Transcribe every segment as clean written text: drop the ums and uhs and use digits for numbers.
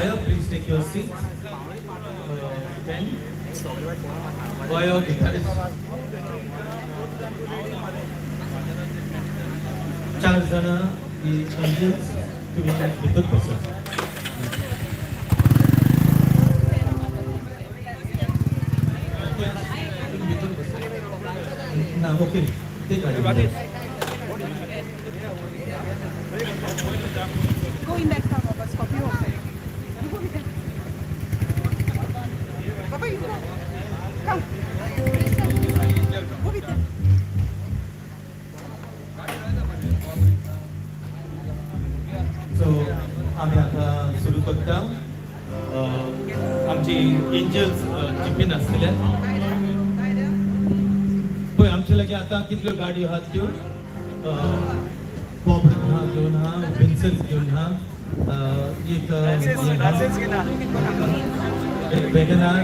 Choir, please take your seats. 10. Choir, guitarist. चार जाणां ही angels तुमी भितर बसा. तुम्ही भितर बसा. ना, ओके, ते गाडी. Go in that car, Baba. Scorpio. You go with them. Baba, you go. Come. Go with them. So आमी आतां सुरू करता. आमची एंजल्स जिपीन आसतले. पळय, आमचे लागीं आतां कितल्यो गाडयो आहात त्यो. बॉब आहा घेवन आहा, विन्सन्स घेवन आहा, एक एक वेगनार.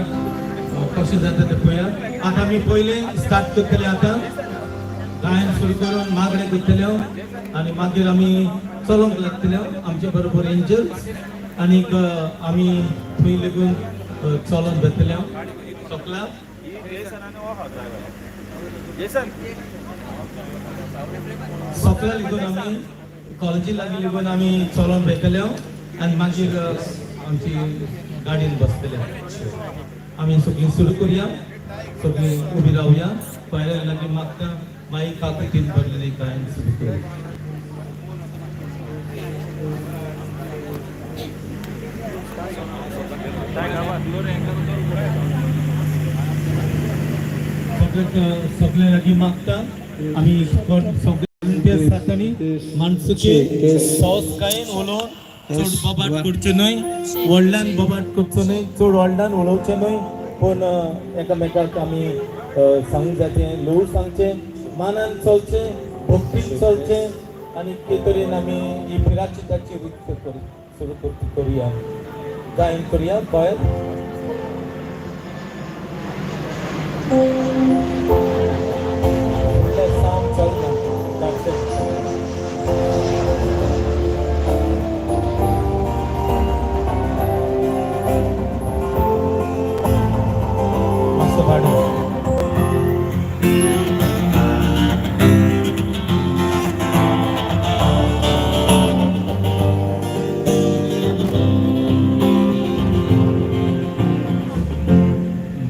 कशें जाता तें पळया. आतां आमी पयलें स्टार्ट करतले. आतां गायन सुरू करून मागणें करतले आनी मागीर आमी चलोवंक लागतले आमचे बरोबर एंजल्स. आनीक आमी थंय लेगून चलोन वतले सकला. जेसन. सकला लेगून आमी कॉलेजी लागीं लेगून आमी चलोन वयतले आनी मागीर आमची गाडयेन बसतले. आमी सगळीं सुरू करुया. सगळीं उबी रावया. पयल्या लागीं मागता, मागीर काकुतीन भरलेलें गायन सुरू करुया. सगळे सगळे लागीं मागता आमी सगळे सातांनी माणसुके सौसकायेन उलोवन, चड बोबाट करचें न्हय, व्हडल्यान बोबाट करचो न्हय, चड व्हडल्यान उलोवचें न्हय. पूण एकामेकाक आमी सांगूंक जाय तें ल्हवू सांगचें, मानान चलचें, भक्तीन चलचें आनी ते तरेन आमी ही पिराचिताची रीत सुरू करुया. गायन करुया भायर. साउंड चलना. That's it. मस्त भाडं.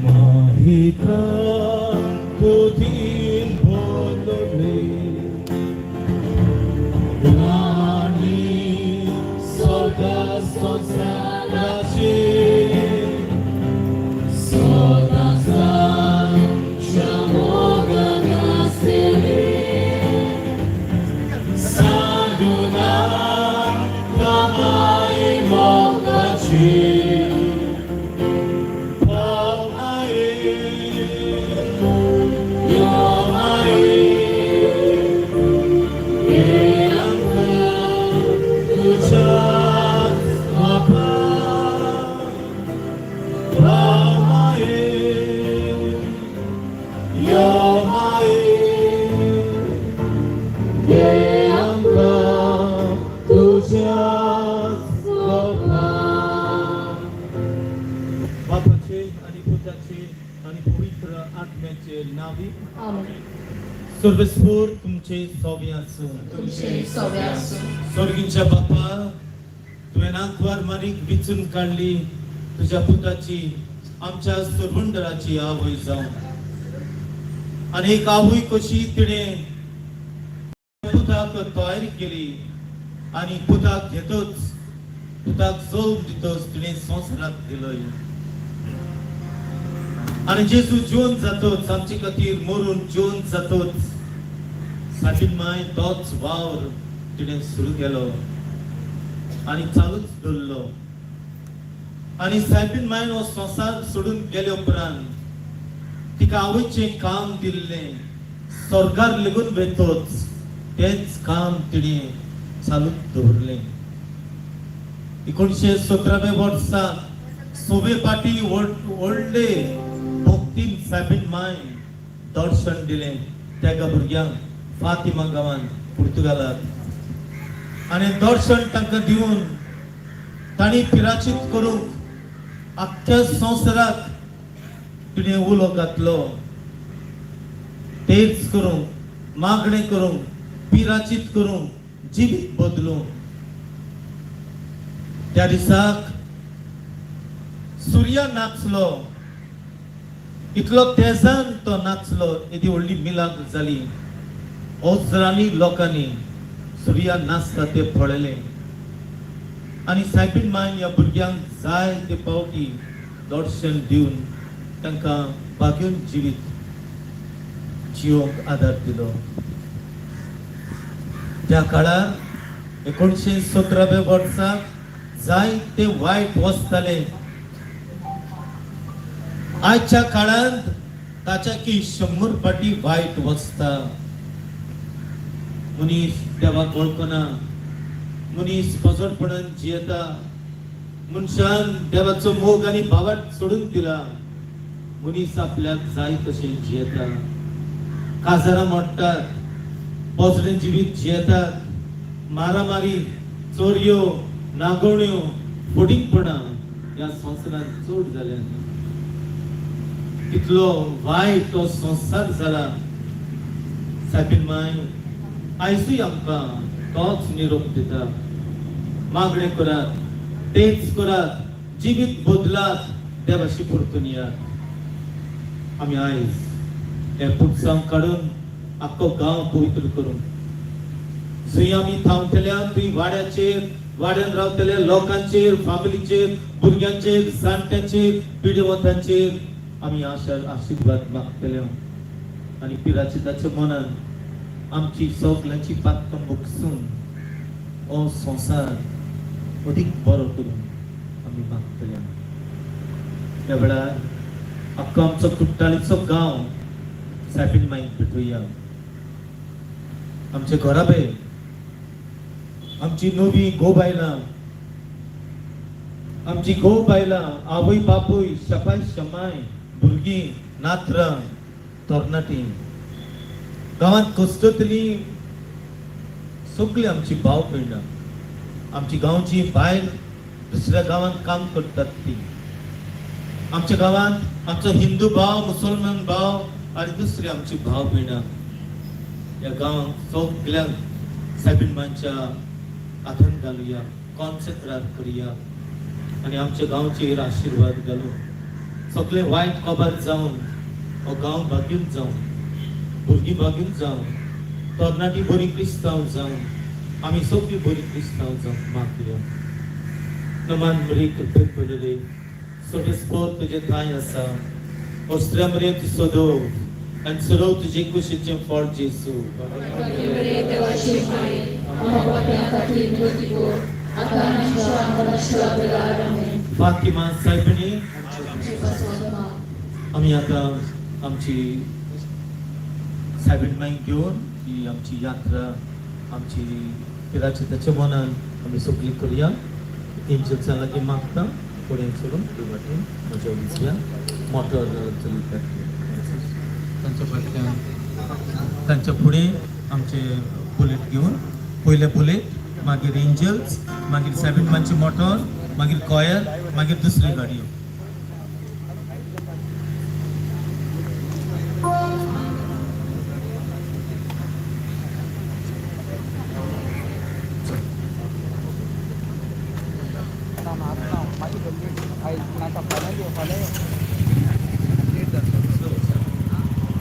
माहिता तुझीन बोलले राणी सदा संसाराची सदा मोगानासली साधुना कमाई मोगाची पावनाये यो माये तुझ्या बापा माये यो माये हे आमकां तुझ्या बापा. बापाचे आणि पुताचे आणि पवित्र आत्म्याचे नावी. आमेन. सर्वेस्पोर तुमचे सोबे आसूं. तुमचे सोबे आसूं. स्वर्गीच्या बापा, तुवें आंकवार मारीक विचून काडली तुज्या पुताची, आमच्या सरवंडराची आवय जावन. आनी एक आवय कशी तिणें पुताक तयारी केली आनी पुताक घेतच, पुताक जल्म दितच तिणें संवसाराक दिलय. आनी जेजू जिवन जातच, आमचे खातीर मरून जिवन जातच, साबीन माय तोच वावर तिणें सुरू केलो आनी चालूच दवरलो. आनी सायबीन मायन हो संवसार सोडून गेले उपरांत तिका आवयचें काम दिल्लें. स्वर्गार लेगून वेतोच तेंच काम तिणें चालूच दवरलें. 1917व्या वर्सा सोवे पाटी व्हडले भक्तीन सायबीन मायन दर्शन दिलें त्या भुरग्यांक फातिमा गांवान पुर्तुगालात. आनी दर्शन तांकां दिवन तांणी पिराचीत करूंक आख्ख्या संवसाराक तिणें उलो घातलो. तेच करूंक, मागणें करूंक, पिराचीत करूंक, जिवीत बदलूंक. त्या दिसाक सुर्या नाचलो, इतलो तेजान तो नाचलो, येदी व्हडली मिलाग्र जाली. हजारांनी लोकांनी सुर्या नाचता ते पळयलें आनी सायबीण मायन ह्या भुरग्यांक जाय ते पावटी दर्शन दिवन तांकां भाग्यून जिवीत जिवंक आदार दिलो. त्या काळार 1917व्या वर्सा जायते वायट वचताले. आयच्या काळांत ताच्या की 100 फाटी वायट वचता. मनीस देवाक वळखना, मनीस पजरपणान जियेता. मनशान देवाचो मोग आनी भावाट सोडून दिला. मनीस आपल्याक जाय तशें जियेता. काजारां मोडटात, पोजडें जिवीत जियेतात. मारामारी, चोरयो, नागोवण्यो, फोडिंगपणां ह्या संवसारांत चड जाल्यात. कितलो वायट तो संवसार जाला. सायबीण माय आयजूय आमकां तोच निरोप दिता. मागणें करात, तेच करात, जिवीत बदलात, देवाशी परतून यात. आमी आयज हें पुटसांव काडून आख्खो गांव पवित्र करून जंय आमी थांबतल्या थंय वाड्याचेर, वाड्यान रावतल्या लोकांचेर, फामिलीचेर, भुरग्यांचेर, जाणट्यांचेर, पिडेवंतांचेर आमी आशा आशिर्वाद मागतले आनी पिराचे ताच्या मनान आमची सगल्यांची पातकां भोगसून हो संवसार अदीक बरो करून आमी मागतले. त्या वेळार आख्खो आमचो कुट्टाळीचो गांव सायबीण माईक भेटोवया. आमचे घराबे, आमची नवी घोव बायलां, आमची घोव बायलां, आवय बापूय, शपाय शमाय, भुरगीं, नातरां, तरणाटीं, गांवांत कश्टतली सगळीं आमची भाव भयणां, आमची गांवची बायल दुसऱ्या गांवांत काम करतात ती, आमच्या गांवांत आमचो हिंदू भाव, मुसलमान भाव आनी दुसरी आमची भाव भयणां, ह्या गांवांत सगळ्यांक सायबीण मांच्या हातान घालुया, कॉन्सेक्रात करुया आनी आमच्या गांवचेर आशिर्वाद घालून सगळे वायट कबार जावन हो गांव भागीन जावन, भुरगीं भागीन जावन, तरणाटी बरी क्रिस्तांव जावन, आमी सगळीं बरी क्रिस्तांव जावन मागया. नमान मरी कृपेन भरलेले, सोटेस्पोत तुजे ठांय आसा. ओस्त्र्या मरे तूं सदव आनी सदव तुजे कुशीचें फळ जेसू. देवाची माये, आम्हा पाप्यां खातीर विनवती कर, आतां आनी आमच्या मरणाच्या वेळार. आमेन. फातिमा सायबिणी, आमचे पासत माग. आमी आतां आमची सायबीण माई घेवन ही आमची यात्रा आमची पिराच्या ताच्या मनान आमी सगळी करुया. एंजल्सां लागीं मागता, फुडें सरून वाटेन म्हज्या उजव्यान मोटर चलयतात तांच्या फाटल्यान, तांच्या फुडें आमचे बुलेट घेवन, पयले बुलेट, मागीर एंजल्स, मागीर सायबीण मांची मोटर, मागीर कॉयर, मागीर दुसरी गाडयो.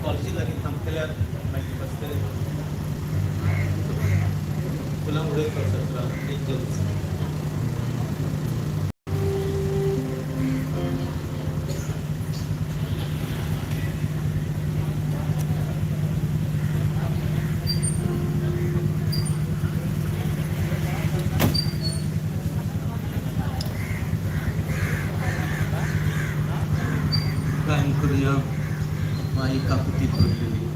कॉलेजी लागीं थांबतल्यार मागीर बसतले, फुलां उडयत वचत एंजल्स. गायन करूया माई काकुतीत भरलेली.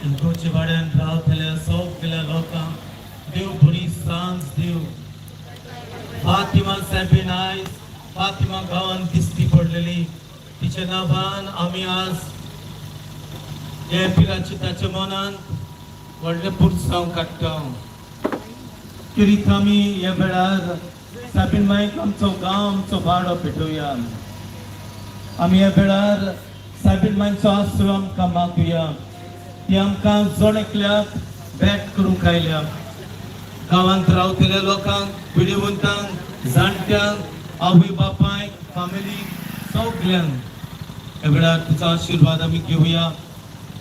इगोच्या वाड्यान रावतल्या सगल्या लोकांक देव बरी सांज दिव. फातिमा सायबीन आयज फातिमा गांवांत दिसती पडलेली. तिच्या नांवान आमी आज हे पिराचे ताच्या मनान व्हडलें पुरसांव काडटा. किरीत आमी ह्या वेळार सायबीन मायक आमचो गांव, आमचो वाडो पेटोवया. आमी ह्या वेळार सायबीन मांयचो आसरो आमकां मागुया. ती आमकां जण एकल्याक भेट करूंक आयल्या. गांवांत रावतल्या लोकांक, पिडिवंतांक, जाणट्यांक, आवय बापायक, फामिलीक, सगल्यांक ह्या वेळार तिचो आशिर्वाद आमी घेवया.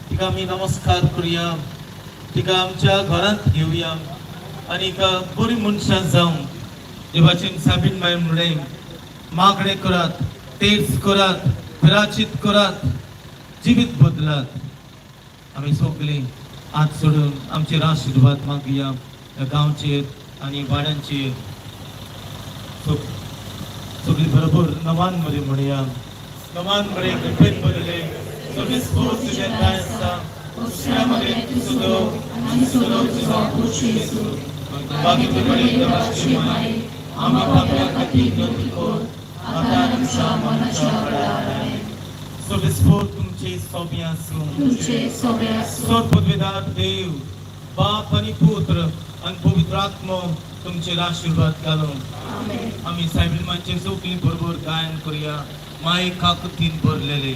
तिका आमी नमस्कार करुया. तिका आमच्या घरांत घेवया आनी बरी मनशां जावं. देवाचे साबीन माय म्हणलें, मागणें करात, तेर्स करात, प्राचित करात, जिवीत बदलात. आमी सगळीं हात सोडून आमचेर आशिर्वाद मागया ह्या गांवचेर आनी वाड्यांचेर. सगळीं बरोबर नवान मरे म्हणया. नवान मरे कृपेन बरले, सविस्फोट तुजें काय आसा, दुसऱ्या मरे तूं सदो आनी सदो तुजो पूत जेजू. बाकी तुकडे देवाची माय, आमी पापया खातीर विनंती कर, आतां आनी आमच्या मरणाच्या वेळार. आमेन. सविस्फोट तुमचे सोबी आसूं. तुमचे सोबे आसूं. सत पदवीदार देव बाप आनी पुत्र आनी पवित्र आत्मो तुमचेर आशिर्वाद घालूं. आमेन. आमी सायबील सगळीं बरोबर गायन करुया, माय काकुतीन भरलेले.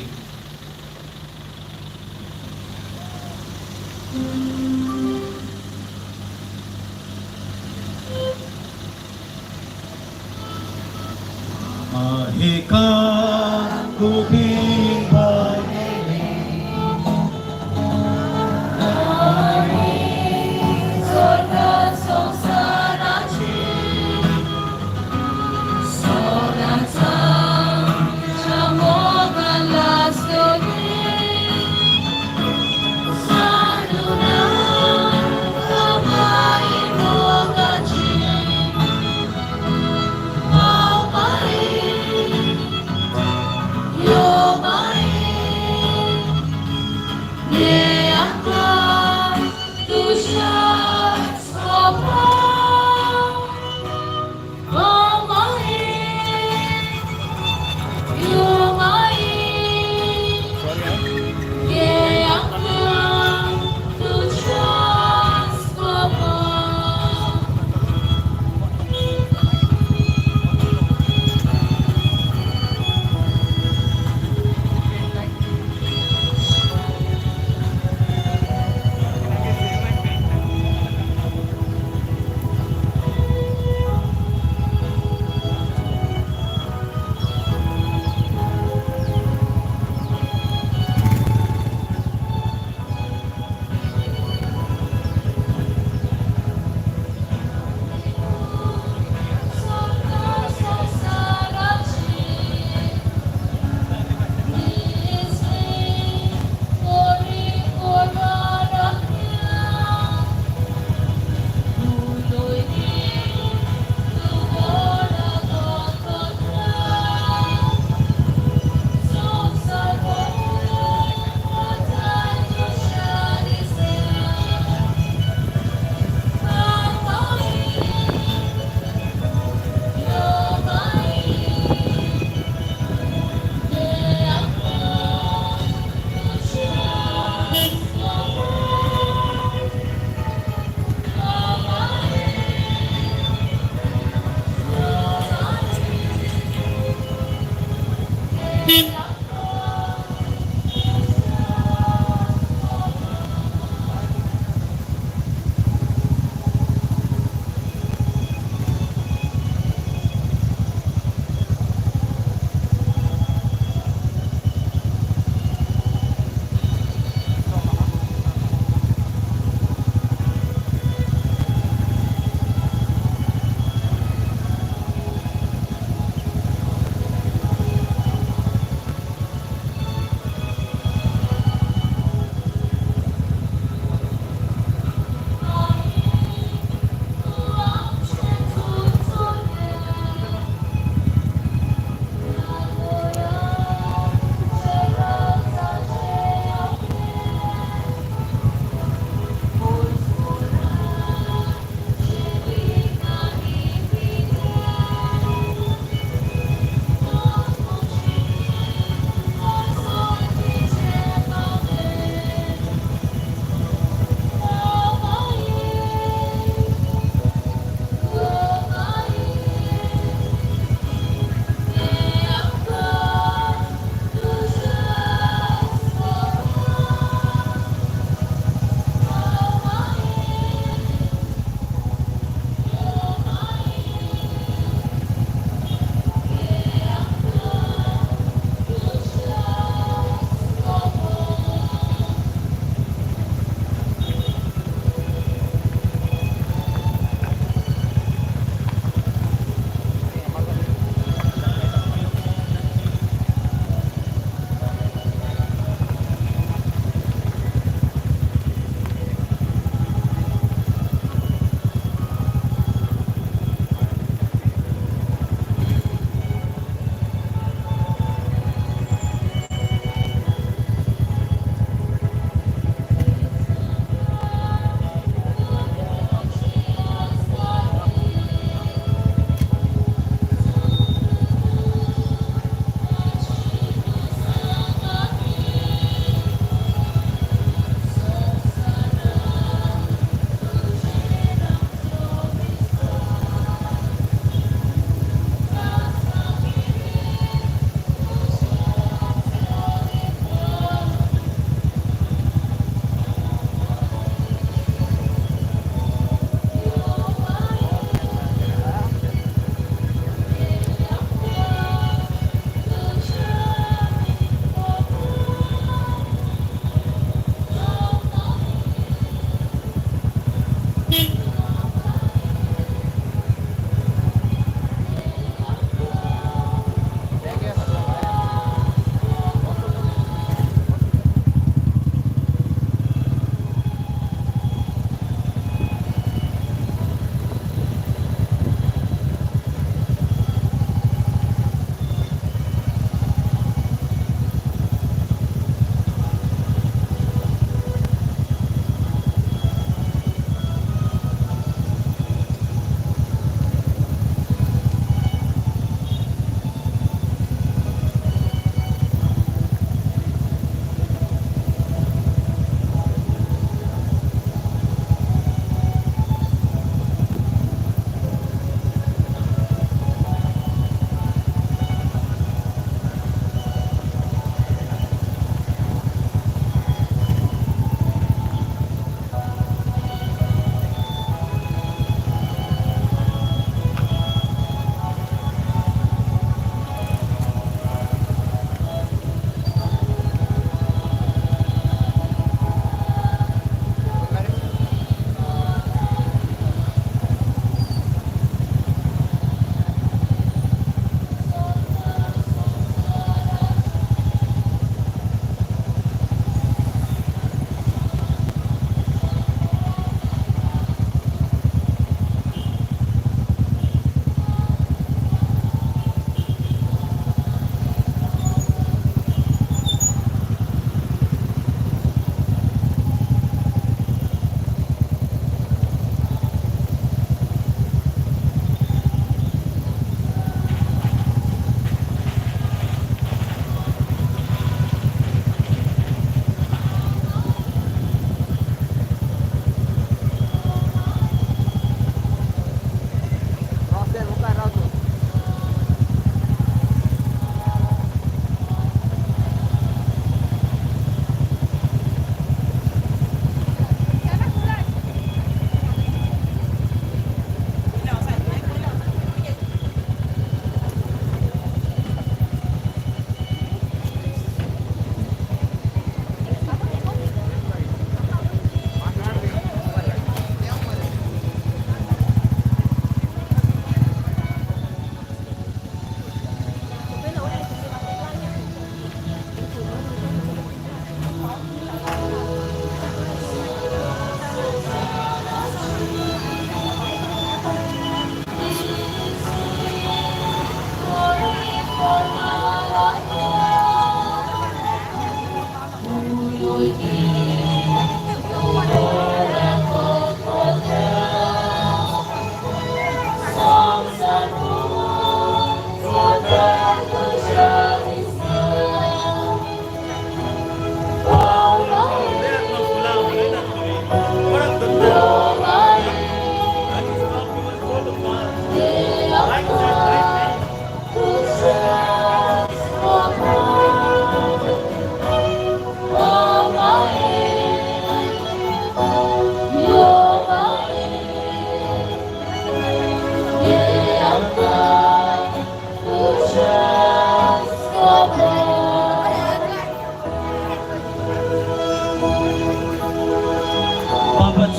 आहे काकुतीन भरलेले. स्वर्गात संसाराची सोदाचा मोगान लासतली, सांडूना कमाई मोगाची, पावपाई यो.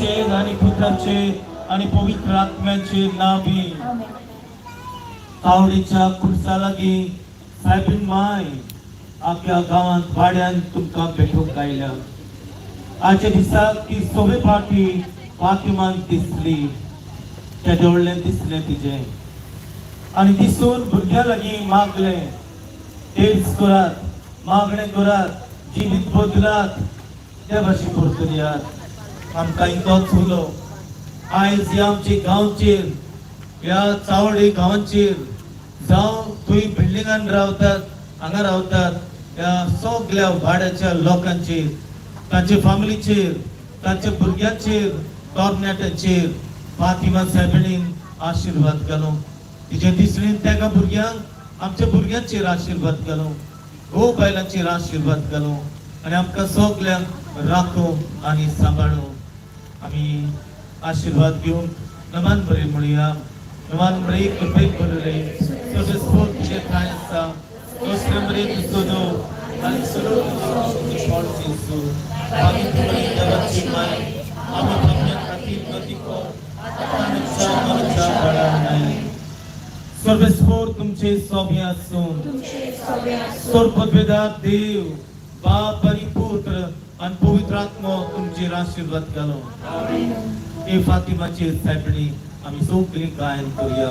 बापाचे आणि पुत्राचे आणि पवित्र आत्म्याचे नावे. तावडीच्या खुर्सा लागीं सायबीन माय आख्या गांवांत वाड्यान तुमकां भेटूंक आयल्या. आजच्या दिसाक ती सोबे पाटी फातिमान दिसली, त्या देवळ्यान दिसलें तिजें आनी दिसून भुरग्यां लागीं मागलें, तेच करात, मागणें करात, जिवीत बदलात, त्या भाशेन परतून यात. आमकां इतलोच उलो आयज ह्या आमच्या गांवचेर, ह्या चावडे गांवांचेर, जावं थंय बिल्डिंगान रावतात, हांगा रावतात, ह्या सगल्या वाड्याच्या लोकांचेर, तांचे फामिलीचेर, तांच्या भुरग्यांचेर, तरणाट्यांचेर फातिमा सायबिणीन आशिर्वाद घालूं. तिचे दिसणीन तेका भुरग्यांक, आमच्या भुरग्यांचेर आशिर्वाद घालूं, घोव बायलांचेर आशिर्वाद घालूं आनी आमकां सगल्यांक राखूं आनी सांबाळूं. आमी आशिर्वाद घेवन नमान बरे म्हणया. नमान बरे कृपेक बरे सर्वस्व तुझे ठांय आसा, दुसरे बरे तुजो आनी सगळो तुजो जेजू. मागीर तुमी देवाची माय आमी आपल्या खातीर गती कर आतां आनी मरच्या वेळार न्हय. सर्वेस्पोर तुमचे सोबे आसूं. सर्वपदवेदार देव बाप आनी पुत्र आनी पवित्र आत्मो तुमचेर आशिर्वाद घालो. हे फातिमाची सायबणी आमी सगळीं गायन करूया.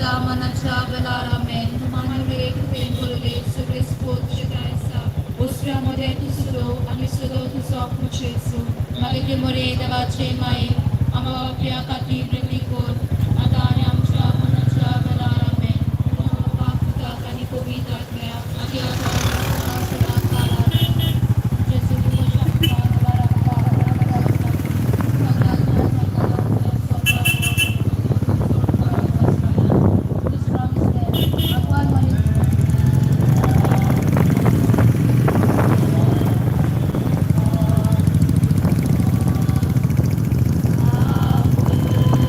आमच्या मनाच्या वेळार आमेन. मानवी कृपेन भरले सगळे स्पोत आसा दुसऱ्या मदें तूं सुदो आनी सुदो तुजो पुचेसू. मागीर मोरे देवाचे माये आमा बापया खातीर विनंती कर आतां आनी आमच्या मनाच्या वेळार आमेन. बाप पुताक आनी पवित्र आत्म्याक आदी आसा सदां काळ आमेन. जेजू Thank you.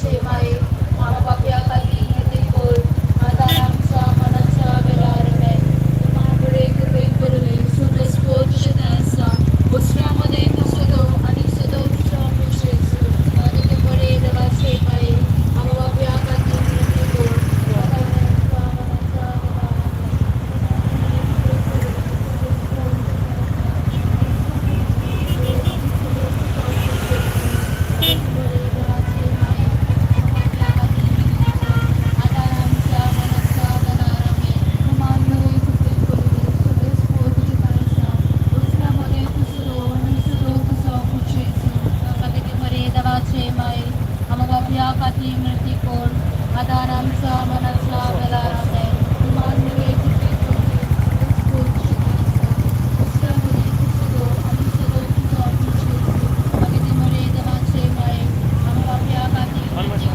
देवाचे माये आमा पापया खातीर विनंती कर आतां आमच्या मरणाच्या वेळार आमेन. महाबरे कृपेन भरले सुग्रेस्पोत तुजे आसा दुसऱ्या मदें तूं सदो आनी सदो तुजो पूत जेजू. मागीर बरे देवाचे माये आमा पापया खातीर विनंती कर आतां आमच्या मरणाच्या वेळार आमेन. Amen.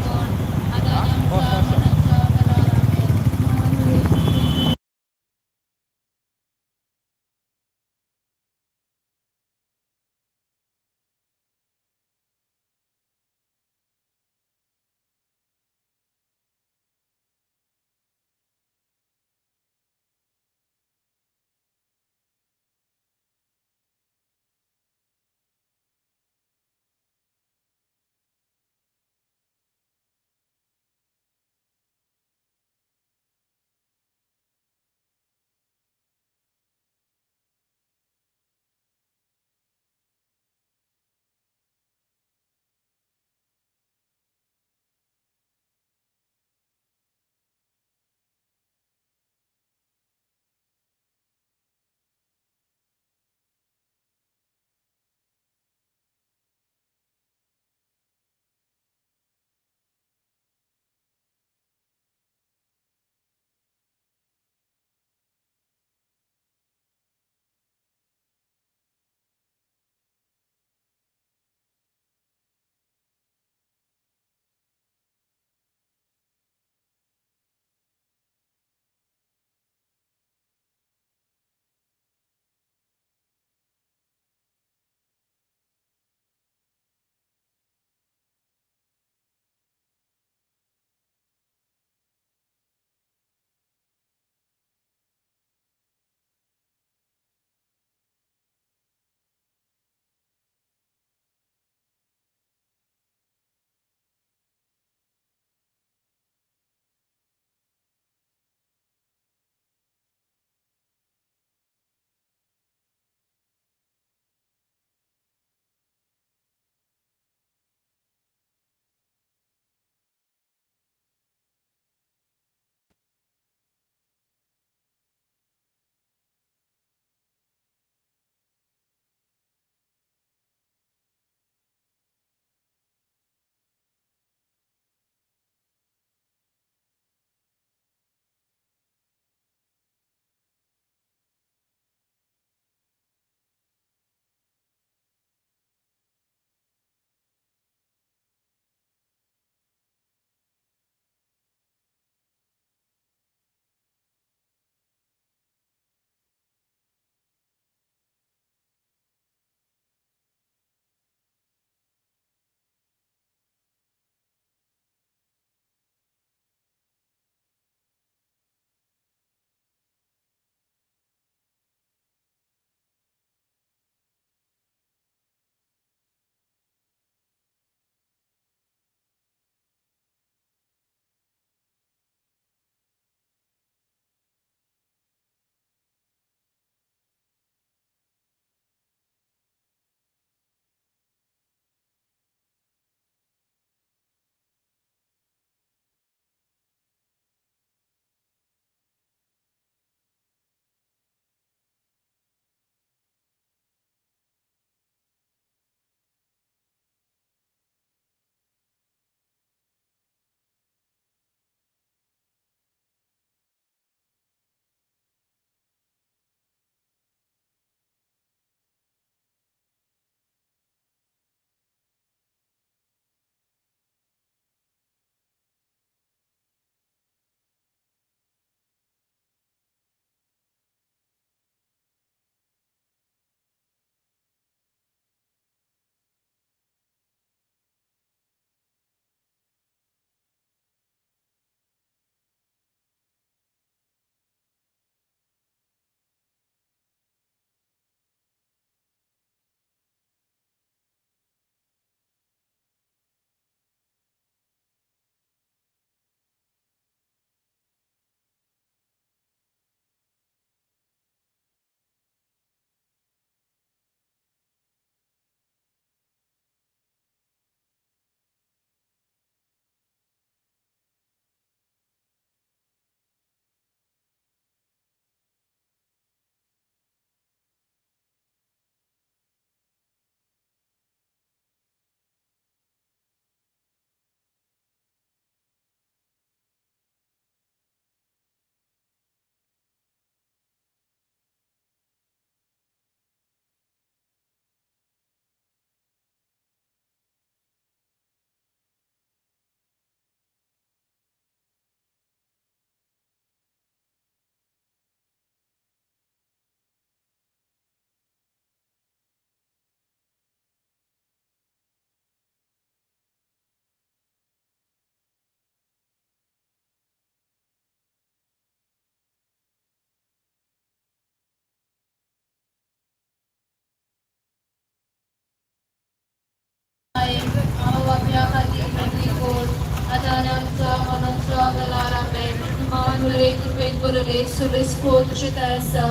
भरले सुरेस्पो तुजे ठांय आसा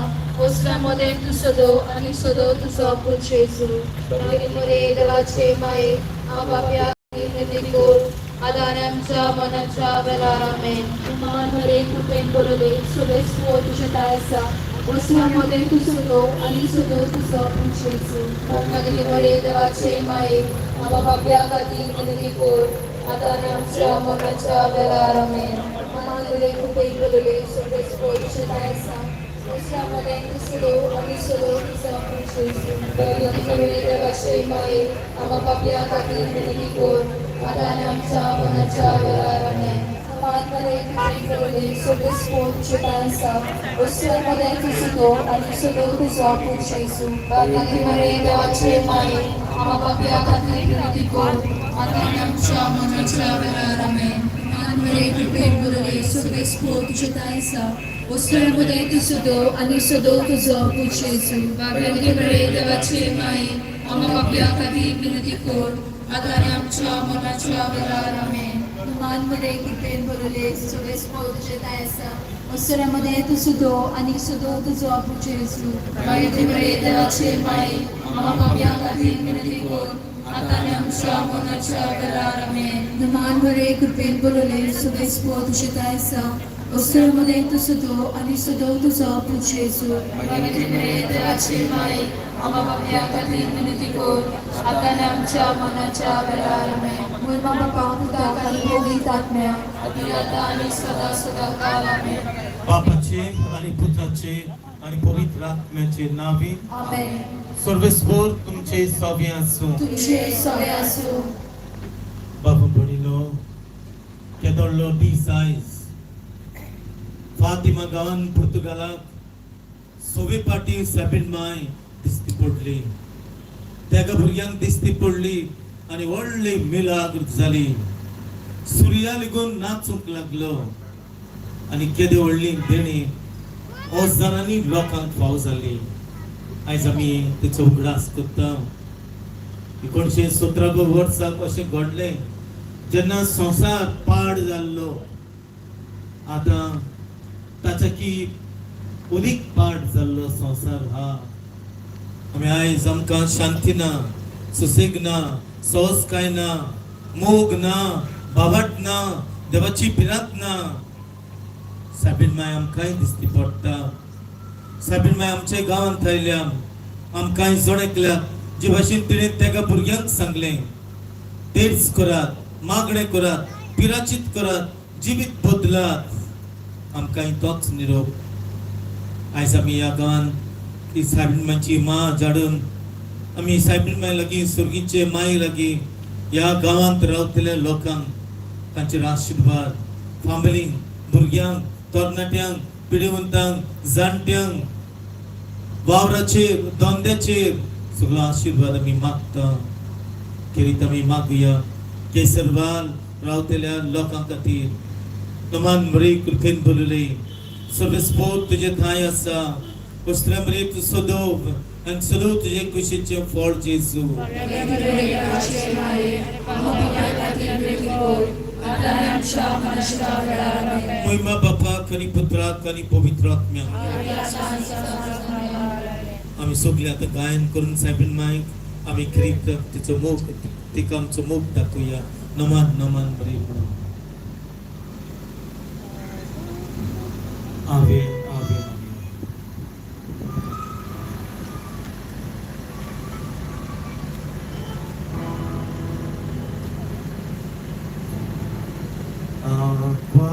ओसऱ्या मदें तूं सदो आनी सदो तुजो पूत जेजू मागीर मरे देवाचे माये हांव पापया विनंती कर आतां आनी आमच्या मनाच्या वेळार आमेन. मान मरे कृपेन भरले सुरेस्पो तुजे ठांय आसा ओसऱ्या मदें तूं सदो आनी सदो तुजो पूत जेजू मागीर मरे देवाचे माये हांव पापया खातीर विनंती कर आतां आनी आमच्या मनाच्या वेळार आमेन. मान मरे कृपेन भरले सुरेस्पो तुजे ठांय आसा ओसऱ्या मदें तूं सदो आनी सदो तुजो पूत जेजू मागीर मरे देवाचे माये आम्हा पापया खातीर विनंती कर आतां आनी आमच्या मनाच्या वेळार आमेन. मान मरे कृपेन भरले सुरेस्पो तुजे ठांय आसा ओसऱ्या मदें तूं सदो आनी सदो तुजो पूत जेजू मागीर मरे देवाचे माये आम्हा पापया खातीर विनंती कर आतां आनी आमच्या मनाच्या वेळार आमेन. मान मरे कृपेन भरले सुरेस्पो तुजे ठांय आसा ओसऱ्या मदें तूं सदो आनी सदो तुजो पूत जेजू मागीर मरे देवाचे माये आम्हा पापया खातीर विनंती कर आतां आनी आमच्या मनाच्या वेळार आमेन. मान मरे कृपेन भरले सुरेस्पो तुजे ठांय आसा ओसऱ्या मदें तूं सदो आनी सदो तुजो पूत जेजू मागीर मरे देवाचे माये आम्हा पापया खातीर विनंती कर आतां आनी आमच्या मनाच्या वेळार आमेन. मान मरे कृपेन भरले सुरेस्पो तुजे ठांय आसा ओसऱ्या मदें तूं सदो आनी सदो तुजो पूत जेजू मागीर मरे देवाचे माये आम्हा पापया खातीर विनंती कर आतां आनी आमच्या मनाच्या वेळार आमेन. मुर्मा बापा पुताक आनी पवित्र आत्म्या आदी आतां आनी सदा सदा काल आमेन. बापाचे आणि पुत्राचे आणि पवित्र आत्म्याचे नावे. आमेन. सर्वेस्पर तुमचे सवे आसूं. तुमचे सवे आसूं. बाबा पडिलो केदोडलो दीस आयज फातिमा गांवान पुर्तुगालाक सोवे पाटी साबीन माय दिसती पडली. तेगा भुरग्यांक दिसती पडली आनी व्हडली मिलाग्र जाली. सुर्या लेगून नाचूंक लागलो आनी केदे व्हडली देणी हजारांनी लोकांक फाव जाली. आयज आमी तेचो उगडास करता. 1917 वर्साक अशें घडलें जेन्ना संवसार पाड जाल्लो, आतां ताच्या की अदीक पाड जाल्लो संवसार हा. आमी आयज आमकां शांती ना, सुसेग ना, सहजकाय ना, मोग ना, बाबाट ना, देवाची भिरांत ना. साबीन माय आमकांय दिसती पडटा. साबीन माय आमच्या गांवांत आयल्या, आमकांय जण एकल्याक जे भाशेन तिणें तेका भुरग्यांक सांगलें, तेच करात, मागणें करात, पिराचीत करात, जिवीत बदलात. आमकांय तोच निरोप. आयज आमी ह्या गांवांत ही सायबीण मांयची मां जाडून आमी सायबीण माय लागीं, सुर्गीचे माय लागीं ह्या गांवांत रावतल्या लोकांक तांचेर आशिर्वाद, फामिलींक, भुरग्यांक, तरणाट्यांक, पिडेवंतांक, जाणट्यांक, वावराचेर, धंद्याचेर सगळो आशिर्वाद आमी मागता. खेरीत आमी मागुया केसरवाल रावतल्या लोकां खातीर. नमान मरे कृपेन बोलले सर्वेस्पोर तुजे ठांय आसा. वस्त्र मरे तूं सदोव आनी सदोव तुजे कुशीचें फळ जेजू. देवाचे माये आम्हा पापया खातीर विनंती कर आतां आनी आमच्या मनाच्या वेळार आमेन. महिमा बापाक आनी पुत्राक आनी पवित्र आत्म्याक. आमी सगळे आतां गायन करून सायबीन मायक आमी खेरीत तिचो मोग, तिका आमचो मोग दाखोवया. नमान नमान बरी म्हणून. आवे आवे आवे. Aqua.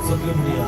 सगळे म्हणूया.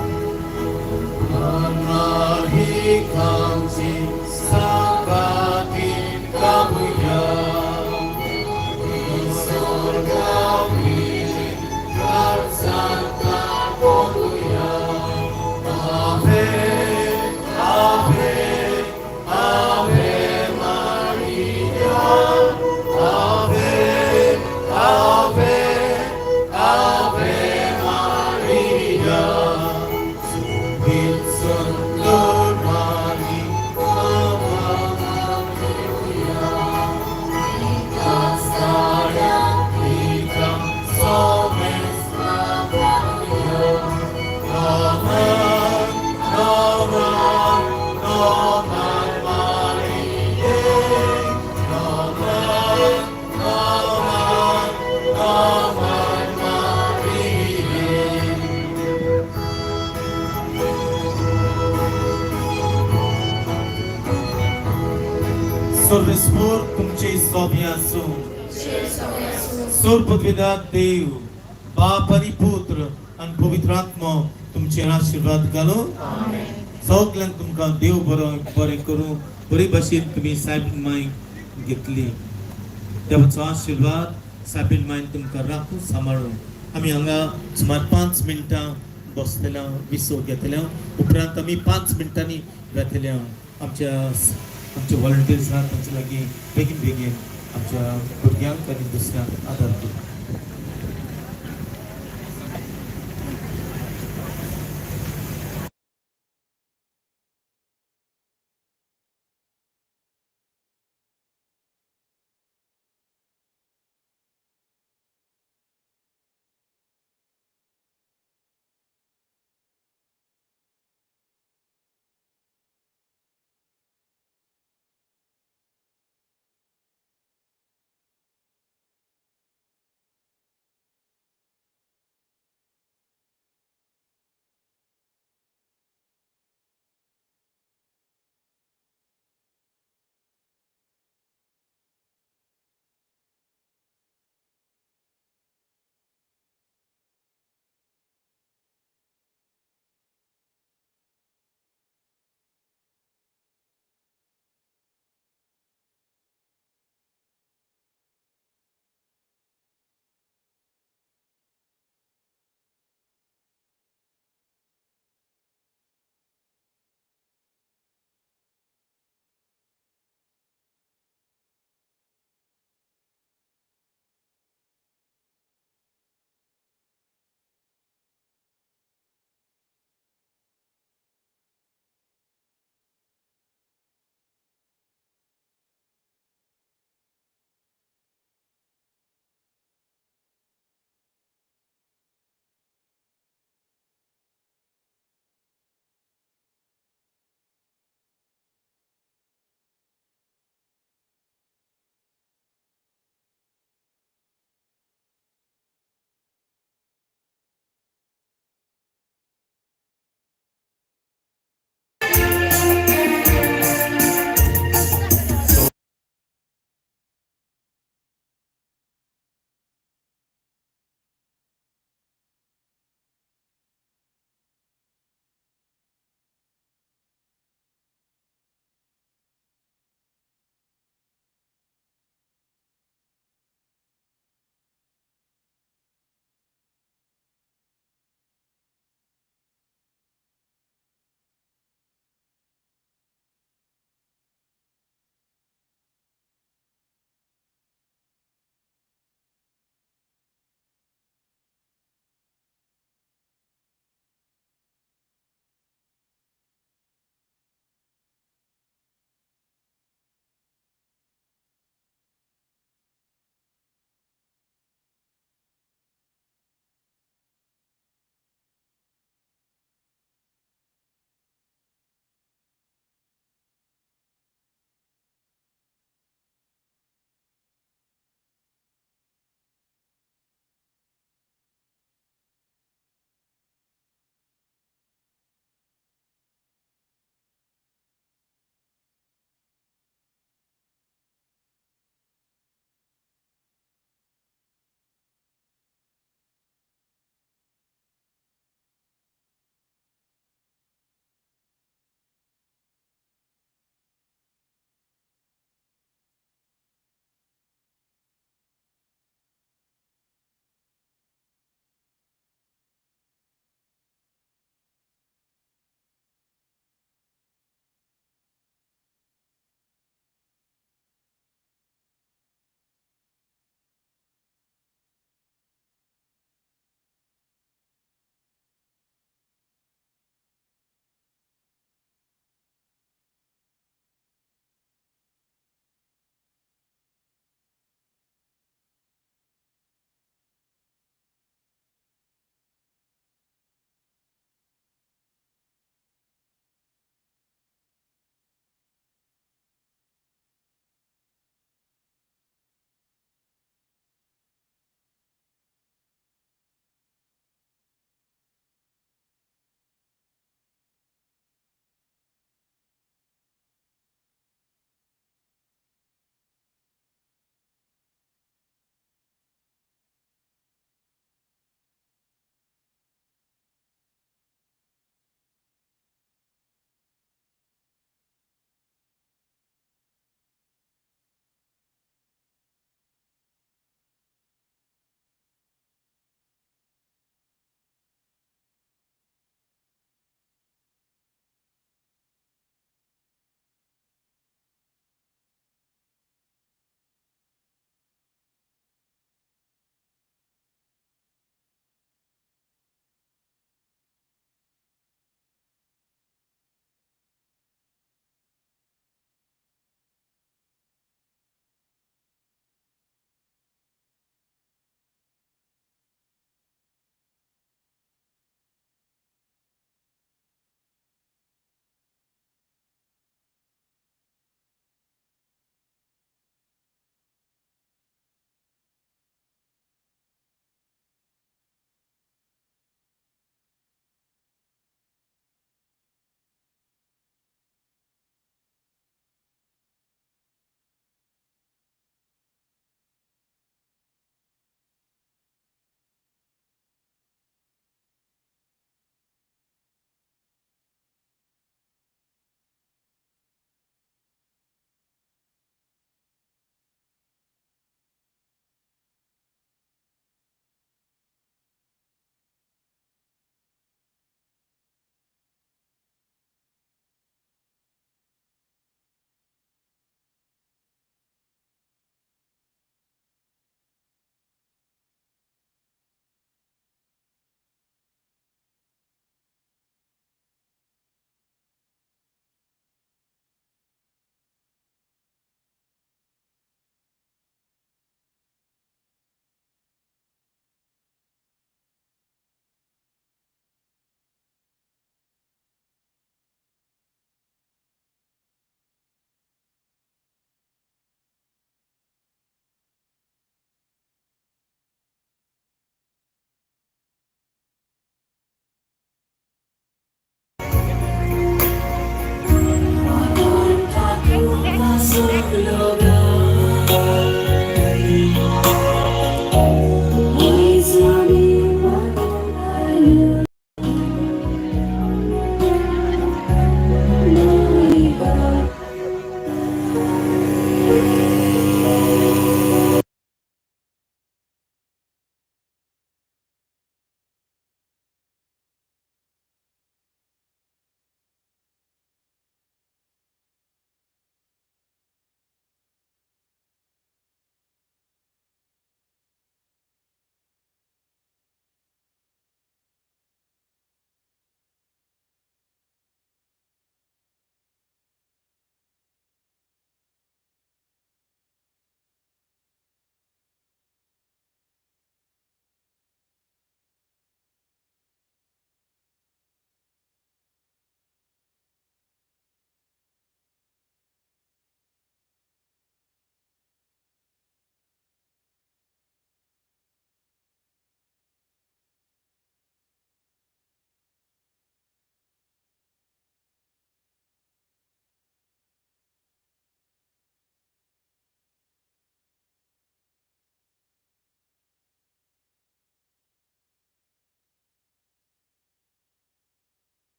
सर्वेस्पोर तुमचे सोबे आसूं. सर्वपदवेदार देव बाप आनी पुत्र आनी पवित्र आत्मो तुमचेर आशिर्वाद घालूं. सगल्यांक तुमकां देव बरो बरें करूं. बरे भाशेन तुमी सायबीण माय घेतली. देवाचो आशिर्वाद सायबीण मायन तुमकां राखूं सांबाळूं. आमी हांगा सुमार 5 मिनटां बसतले, विसव घेतले उपरांत आमी 5 मिनटांनी वेतले. आमच्या आमचे व्हॉलंटियर्स आहात तांचे लागीं बेगीन बेगीन आमच्या भुरग्यांक आनी दुसऱ्यांक आदार दिता.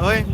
हय.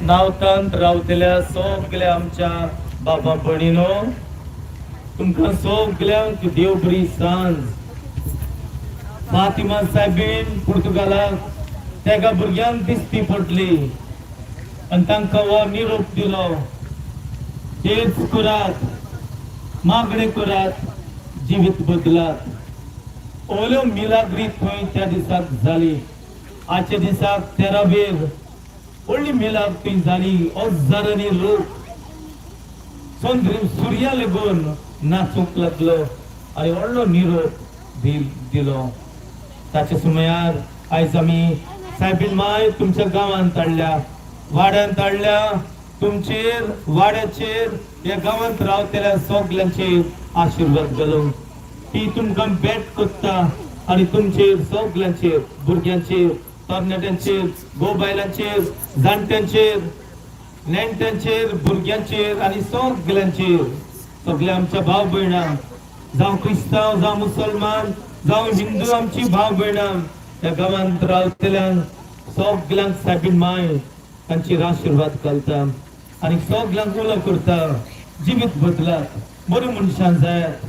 नावतांत रावतल्या सगल्या आमच्या बाबा भयणीनो, तुमकां सगल्यांक देव बरी सांज. फातिमा सायबीन पुर्तुगालाक तेका भुरग्यांक दिसती पडली आनी तांकां हो निरोप दिलो, तेच करात, मागणें करात, जिवीत बदलात. ओल्यो मिलाग्री थंय त्या दिसाक जाली. आजच्या दिसाक 13वेर व्हडली मिलाग थंय जाली. हजारांनी लोक चंद्र सुर्या लागून नाचूंक लागलो आनी व्हडलो निरोप दिलो. ताच्या सुमयार आयज आमी सायबीन माय तुमच्या गांवांत हाडल्या, वाड्यांत हाडल्या. तुमचेर, वाड्याचेर, ह्या गांवांत रावतल्या सगल्यांचेर आशिर्वाद घालूंक ती तुमकां भेट करता आनी तुमचेर सगल्यांचेर, भुरग्यांचेर, तरणाट्यांचेर, घोव बायलांचेर, जाणट्यांचेर, नेणट्यांचेर, भुरग्यांचेर आनी सगल्यांचेर, सगल्या आमच्या भाव भयणांक, जावं क्रिस्तांव, जावं मुसलमान, जावं हिंदू, आमची भाव भयणां ह्या गांवांत रावतल्यांक सगल्यांक सायबीन माय तांचेर आशिर्वाद घालता आनी सगल्यांक उलो करता, जिवीत बदलात, बरीं मनशां जायात,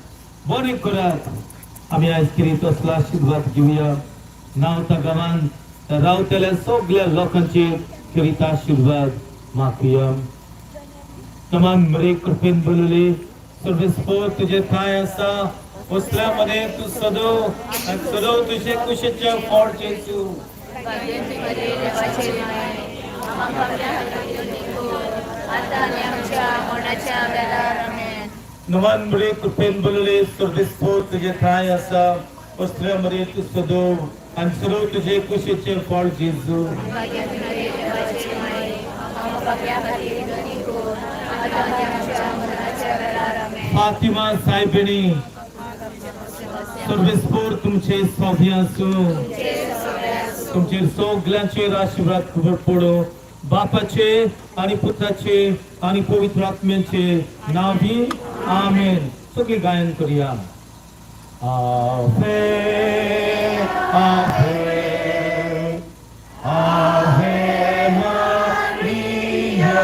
बरें करात. आमी आयज कितें तसलो आशिर्वाद घेवया. नावता गांवांत रावतल्या सगल्या लोकांचेर करीत आशिर्वाद मागुया. तमाम बरे कृपेन बोलले, सर्वेस्पर तुझे ठाय आसा. उसल्यामध्ये तू सदो आणि सदो तुझे कुशीचे फळ जेजू. भाग्यवंती मरिये, देवाची माय, आम्हा पाप्यां खातीर विनंती कर, आतां आनी आमच्या मरणाच्या वेळार. आमेन. नमान बरे कृपेन बोलले, सर्वेस्पर तुझे ठाय आसा. उसल्यामध्ये तू सदो आणि सदो तुझे कुशीचे फळ जेजू. भाग्यवंती मरिये, देवाची माय, आम्हा पाप्यां खातीर विनंती कर, आतां आनी आमच्या मरणाच्या वेळार. आमेन. फातिमा साहेबिणी, सर्वेस्पर तुमचे सोबे आसूं. तुमचे सगळ्यांचेर आशिर्वाद खबर पडो. बापाचे आणि पुत्राचे आणि पवित्र आत्म्याचे नावी, आमेन. सगळे गायन करूया. आवे, आवे, आवे मारिया.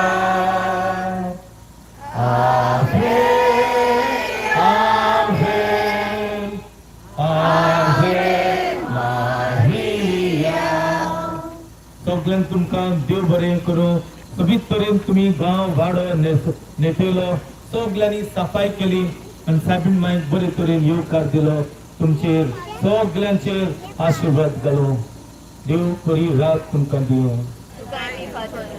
आवे, आवे, आवे मारिया. सगळ्यांक तुमकां देव बरें करूं. सोबीत तरेन तुमी गांव वाडो नेटयलो, सगळ्यांनी सफाई केली आनी सायबीन मायक बरे तरेन येवकार दिलो. तुमचेर सगळ्यांचेर आशिर्वाद घालूं. देव बरी रात तुमकां दिवं. तुका आनी फादर.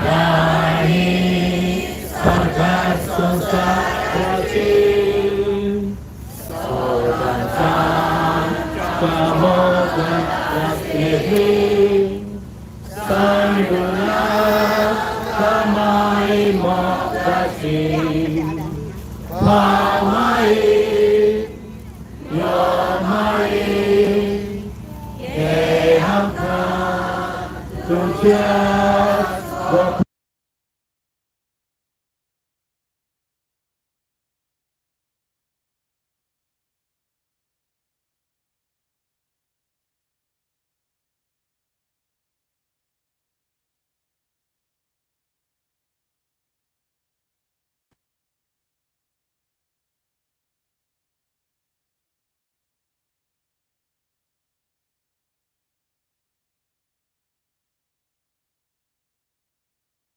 राणी स्वर्गा संसाराची